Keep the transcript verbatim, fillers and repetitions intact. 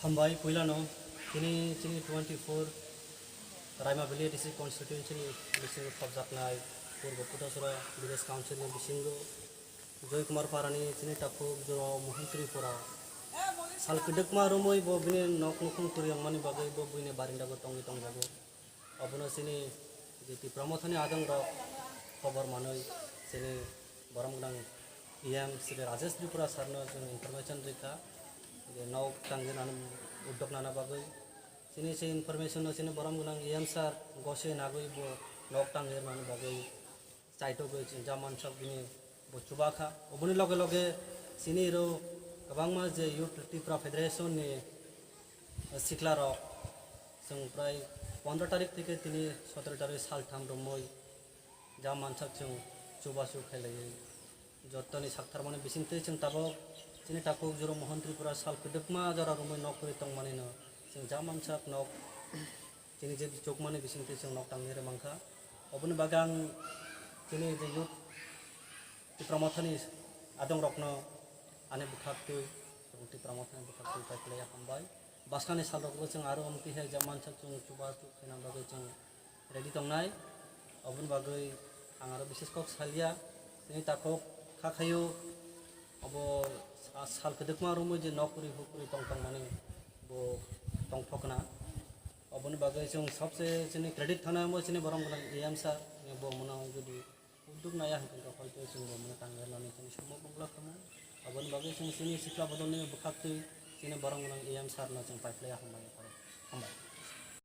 Hambai puilano tini chini twenty four Raima Valley A D C constituency ni bisingo khobjaknai Purbo Kutasura Village Council ni bisingo Joy Kumar Parani chini takhuk jora Mohan Tripura sal kwdwkma romwi bo bini nok nukhung kwrwi wngmani bagwi bo buini barindago tongwi tongjago. Obono chini je Tipra Mothani adongrok khobor manwi chini borom gwnang E M Shri Rajesh Tripura sarno chwng information rikha je nok tangrinani uddog nana bagwi. Chini se information no chini borom gwnang E M sir gose nagwi bo nok tangrinani bagwi chaitogwi chini jamansak bini bo chubakha. Oboni loge loge chini ro kwbangma je Youth Tipra Federation ni siklarok chwng prai pondro tarik theke tini sotoro tarik saltham romwi jamansak chwng chubachu khailaiwi jottoni saktharmani bisingtwi chwng tabok chini takhuk jora Mohan Tripura sal kwdwkma jora romwi nok kwrwi tongmanino chwng jamansak nok chini je chukmani bisingtwi chwng nok tangwi rwmangkha. Oboni bagwi ang chini je Youth Tipra Mothani adongrokno ani bwkhaktwi, Tipra Mothani bwkhaktwi pai khlaiya hambai. Bwskangni salrokbo chwng aro omtwi hai jamansak chwng chubachu khaina bagwi chwng ready tongnai. Oboni bagwi ang aro bises kok salia. Chini takhuk kha khaio obo sa-, sal kwdwkma romwi je nok kwrwi huk kwrwi tong tongmani bo tongthokna. Oboni bagwi chwng sobse chini credit thana mo chini borom gwnang E M sir, bo mano jodi uddog naya hwnkhe hoito chwng bo mano tanglani chini somo bongla khamu. Oboni bagwi chwng chini sikla bodolni bwkhaktwi chini borom gwnang E M sir no chwng paiphlaiya hambai. Hambai.